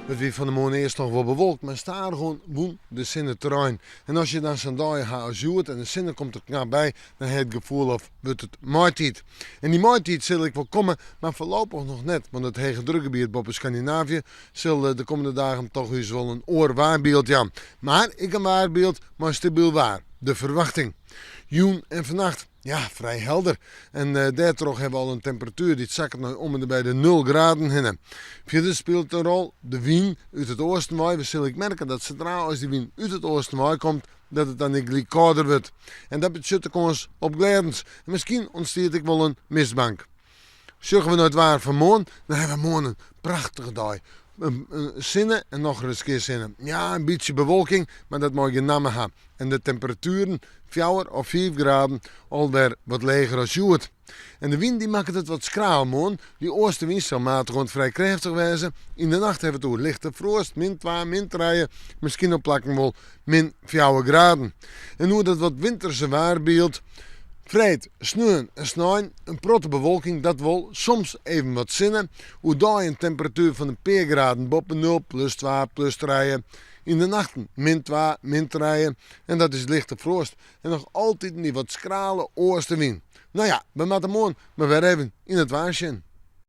It wie fan 'e moarn earst noch wol bewolkt, mar stadichoan wûn de sinne terrein. En as je dan sa'n dei ha as hjoed en de sinne komt der knap by, dan ha je it gefoel of wurdt it maitiid. En dy maitiid sil ek wol komme, mar foarlopich noch net, want it hegedrukgebiet boppe Skandinavië sil de kommende dagen toch ús wol in oar waarbyld jaan. Mar ek in waarbyld mei stabyl waar, de ferwachting. Jûn en fannacht, ja, frij helder. En dêrtroch hawwe we al in temperatuer dy't sakket nei om en by de nul graden hinne. Fierder spilet in rol de wyn út it oasten wei. We sille ek merke dat sadra as dy wyn út it oasten wei komt, dat it dan ek gelyk kâlder wurdt. En dat betsjut de kâns op glêdens. En miskien ûntstiet ek wol in mistbank. Sjogge we nei it waar fan moarn, dan hawwe we moarn in prachtige dei. Sinne en nochris kear sinne. Ja, in bytsje bewolking, mar dat mei gjin namme ha. En de temperatueren, fjouwer of fiif graden, alwer wat leger as hjoed. En de wyn dy makket it wat skraal moarn. Dy oastewyn sil matich oant frij krêftich wêze. Yn de nacht hawwe we it oer lichte froast, min twa, min trije, miskien op plakken wol min fjouwer graden. En oer dat wat winterse waarbyld, freed, sneon en snein in protte bewolking, dat wol, soms even wat sinne. Oerdei in temperatuer fan in pear graden boppe nul, plus twa, plus trije. Yn de nachten min twa, min trije en dat is lichte froast. En noch altiten dy wat skrale oastewyn. No ja, we moatte moarn mar wer even yn it waar sjen.